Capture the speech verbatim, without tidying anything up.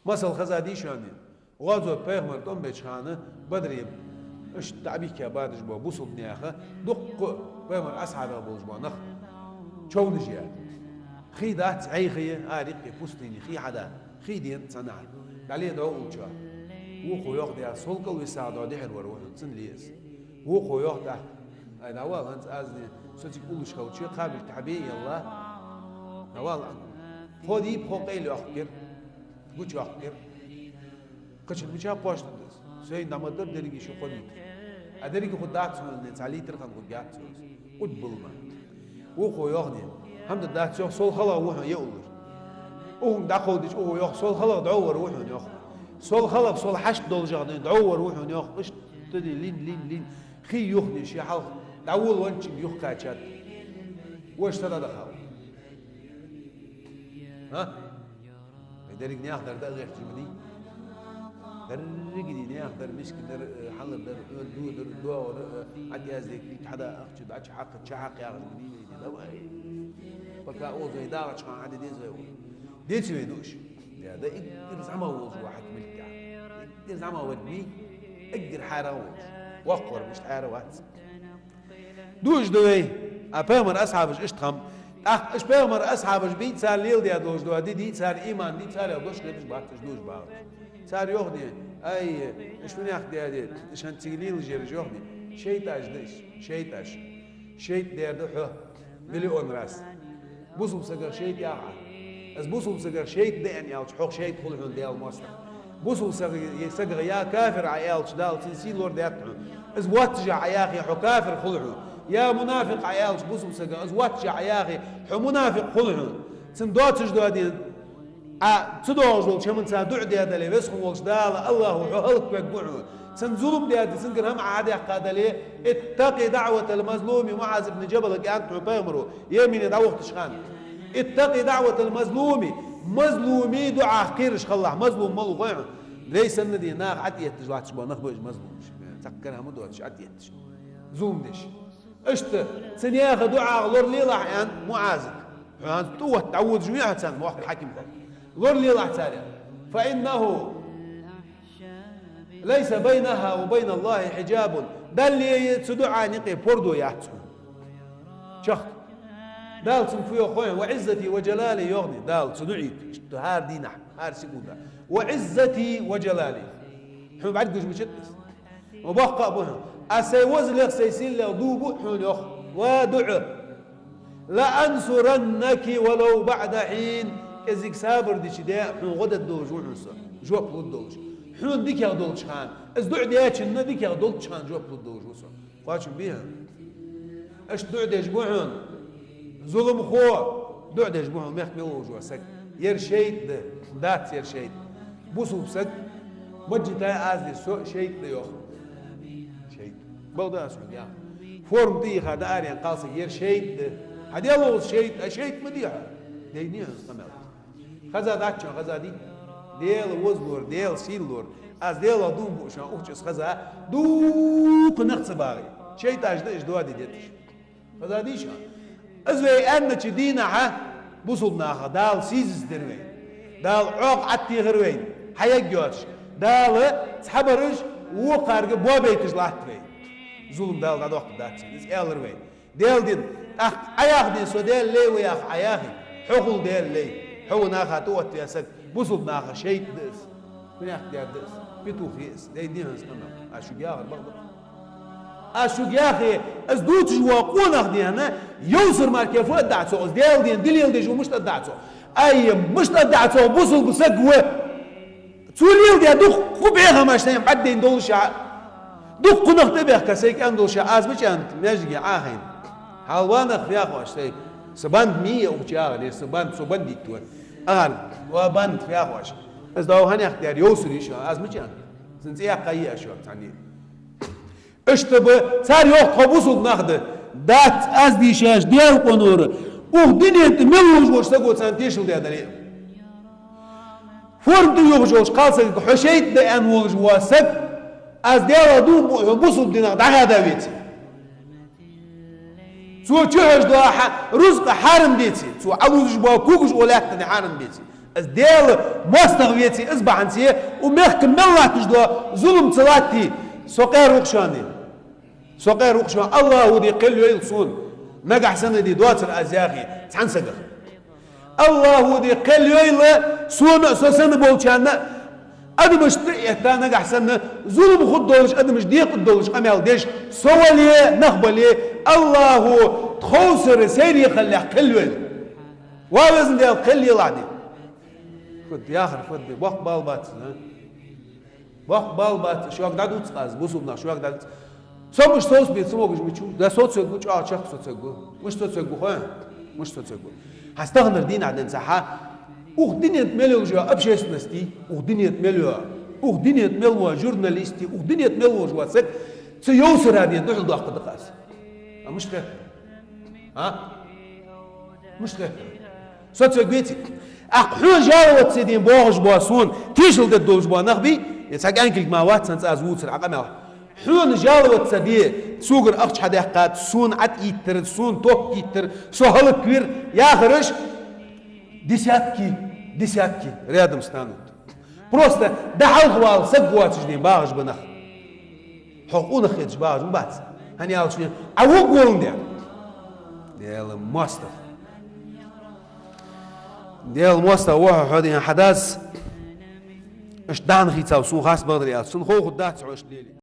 Масал хезадий шоана? ГӀазот пайхамар тӀом беча хана Бадре, иштта дӀабихка бадаш бола бусалба наьха, дуккха пайхамар асхьабех болаш бола нах човнаш яь. Хий дац, Ӏайха я, арикъе пустыни, хий хьада, хий дена цхьанахьа. ДӀале дӀо улча. Вукхо йоах дӀа, сол кӀал висагӀа дӀо дехьар вар ва хьона, цун ле из. Вукхо йоах дӀа, ай, дӀавала, хӀанз аз де, со цига уллаш хилча, кхабилг тӀа хьабе, ялла. ДӀавала, хьо дийба, хьо къайла йоахкар, гуча йоахкар. Кхычун мича кхоачаш да из? Сайна дӀа ма дар деррига шу кхо литр. А деррига хургдац хьона, цхьа литр хинна хургьяц хьона из. Укх балама. Вукхо йоах дӀа. ХӀама дац йоах, сол халагӀа ва хьона е уллар. Укхунга дӀакховдича, укхо йоах, сол халагӀа дӀо вар ва хьона йоах. Сол халагӀа, сол хьашт долашагӀа дӀо вар ва хьона йоах. Иштта де лин, лин, лин. Хий юха де, ше хьалха дӀаволавенначунга юха кхаьчад. Вож са дӀадахав. ХӀа? Вай деррига наьха дар дӀа а гӀерташ ма дий. Деррига дий, наьха дар, миска дар, э, хьалар дар, хьона ду дар, доагӀар, э, хьатӀаязде, кулг хьада, ахча да, ча хьакха, ча хьакха яхаш ма дий вай, давай. Пока оза вай дагӀача хана хьаде деза вай. Деций вай дуаш? Я, да эггара зӀамагӀа волаш ва хьакимилг тӀа. Эггара зӀамагӀа вар мий, эггара хьарагӀа волаш. Воккхавар мишта хьара вац. Дуаш да вай, а пайхамара асхьабаш иштта хиннаб. ТӀаккха уж пайхамара асхьабаш бий, цар леладаь долаш дола ди дий, цар иман дий, царех дош хеташ бац уж дуаш багӀараш. Цар йоах дӀа, ай, уж фуннагӀа даьд, уж хӀанз цига лелаш яраш йоах дӀа. ШайтӀаш да уж, шайтӀаш. ШайтӀа даьр да хьо, миллион раз. Бусалба сагах шайтӀа яха Ӏа. Из бусалба сагах шайтӀа да аьнна аьлча, хьох шайтӀа хул хьона Даьла моастагӀа. Бусалба сагах, сагах я кафир Ӏа аьлча, Дала цун сий лорадаьд хьона. Из воаццашехь Ӏа яхе, хьо кафир хул хьона. Я мунафикъ Ӏа аьлча бусалба сагах, из воаццашехь Ӏа яхе, хьо мунафикъ хул хьона. Цун доацаш доаден, Ӏа ца доагӀаш долча хӀаманца дуӀа даь дале, Веза хинна волча Дала, АллахӀо хьо хӀалаквергва хьона. Цун зулам даьд, цунгара хӀама Ӏа дехка дале, اتق دعوة المظلوم, МуӀаз ибн Джабалага аьннад хьона пайхамаро, Йемене дӀавахийтача хана. اتق دعوة المظلوم, мазлума дуӀах кхераш хилалахь, мазлум малув хой хьона. Вай санна дий, наха ӀотӀаетташ латташ бола нах ба уж мазлумаш. Цхьаккха хӀама доацаш, ӀотӀаетташ. Зулам деш. Иштта, цун яха дуӀах лоралелахь аьннад МуӀазага. Хьо хӀанз тӀаотта дӀаводаш вий хьо царна, воккха хьаким хилча. Лоралелахь царех. فإنه ليس بينها وبين الله حجاب. Даллеи цу дуӀайна юкъе пордо яц хьона. Чехка. Дала цунга фу йоах хой хьона, وعزتي وجلالي йоах дӀа. Дала цу дуӀайна, иштта хӀара дийнахьа, хӀара секунда. وعزتي وجلالي. Хьона бӀаргагуш мичад из? Ва боккха а ба хьона. Аз сай возалех, сай сийлалех дув буъ хьона йоах. Ва дуӀа. لأنصرنك ولو بعد حين. КӀезига сабар дича, Даьла, хьона гӀо дергдолаш ва хьона со. Жоп лургдолаш. Хьона дикагӀа долча хана. Из дуӀа дечунна дикагӀа долча хана жоп лургдолаш ва со. Кхоачам бий хьона? Иштта дуӀа деш ба хьона зуламхо, дуӀа деш ба хьона мехка мел волаш вола саг. Ер шайтӀа да, дац ер шайтӀа. Бусалба саг, маджитай аз де, со шайтӀа да йоах. ШайтӀа. Бакъда аз хьога яхар. Форма тӀа йиха дӀаараяьнна кхалсаг, ер шайтӀа да. Хьа Даьла волча шайтӀа, а шайтӀа ма дий хьо. Дайнай хьона къамаьл. Хезадац хьона, хезадий? Даьла возалора, Даьла сийлалора. Аз Даьлах дув буъ шоана, укх чу из хеза, дукха нах ца багӀий. ШайтӀаш да уж доаде детташ. Хезадий шоана? Из вай аьннача дийнахьа бусалба нахах Дала сийсаз дир вайна. Дала Ӏокх Ӏаттехар вайна, хьаягйоацаш. Дала цхьабараш вокхарга боабайташ латт вайна. Зулам Дала дӀадоаккхаргдац вайна. Из аьлар вайна. Даьла дин, тӀаккха Ӏа яхадий, со Даьла лай ва яха Ӏа яхий? Хьо хул Даьла лай. Хьо ва наха тӀаоттаваь саг, бусалба нахах шайтӀа да из. ФуннагӀа даьр да из. Петух я из. Дайнай хьона из къамаьл. Аз шуга яхар бакъда. Аз шуга яхе, из дувцаш вола къонах дий хьона, йовсар мара фу аргда цо, из Даьла дин дилел деш ва мишта аргда цо. Ай, мишта аргда цо, бусалба саг ва. Цо леладаь дуккха бӀехамаш сайна бӀаргадайна долаш а, дуккха нах тӀабехка сайга аьнна долаш а, аз мича аьннад маьждиге Ӏохайна. Хьалха нах фу яхаш сай, са банда мий я укх чу яхар, са банда, со бандит ва. Ахар, ва банда фу яхаш. Аз дов хьанех дер йовсар йиш, аз мича аьннад. Цун цӀи яьккха йиш йоах цхьанне. Иштта ба, цар йоах тхо бусалба нах да. Дац аз дийшаш Даьла къонора. Укх дунен тӀа мел волаш волча саго царна тешал даь дале а. Форма тӀа йоагӀаш йолча кхалсагага хьо шайтӀа да аьнна волаш вола саг, аз Даьлах дув буъ хьона бусалба динах дӀахьаьда веце. Цо чухьожаш дола хьа-, рузкъа хьарам деце, цо Ӏалузаш бола когаш укх лаьттан тӀа хьарам деце. Из Даьла моастагӀа веце, из бахьанце, укх мехка мел латташ дола зулам ца латте, со къера ва-кх шоана. Со къера ва-кх шоана, АллахӀа де кхел йойла сона. Нагахьа санна де доацар аз яхе, цхьан сагах. АллахӀа де кхел йойла сона а, со санна болчарна а, адамашта тӀа а этта, нагахьа санна зулам хургдолаш, адамаш декъаргдолаш къамаьл деш, со вале, нах бале, АллахӀа тховсара сайре хилалехь кхел йойла. Ва Везан Даьла, кхел елахь де. Фуд яхар, фуд де, боккха бала бац, а? Боккха бала бац, шуга дӀадувц аз, бусалба нах, шуга дӀадувц. Со мишта совцабе ца могаш ма вий, да со цугу, чӀоагӀа чехка со цугу. Мишта со цугу, хой? Мишта со цугу. Хьа стагӀанара дийнахьа денз хьа, укх дунен тӀа мел йола общественность, укх дунен тӀа мел йола, укх дунен тӀа мел вола журналист, укх дунен тӀа мел вола саг, цу йовсара ден духьал доаккхаргда-кх аз. А мишта хет? А? Мишта хет? Со цугу веце. Ах хьона жаловаться де боагӀаш бола, сона тешал дергдолаш бола нах бий, е цхьа кӀаьнкилг ма вац, цхьан цӀаз вувцар Ӏа къамаьл. Хьона жаловаться де, согара ахча хьадаьккхад, сона ӀотӀаийттар, сона топ ийттар, со хӀалаквир, яхараш десятки, десятки рядом станут. Просто дӀахьалха вала саг воацаш де багӀаш ба нах. Хьо къонах хеташ багӀаш ма бац. ХӀана аьлча, Ӏа вуг волан дер. Даьла моастагӀа. Даьла моастагӀа ва хьо, хьо ден хьадас. Иштта дӀахо хийцав сона хас бадар аьлча, сона хов хургдац хьо иштта лелае.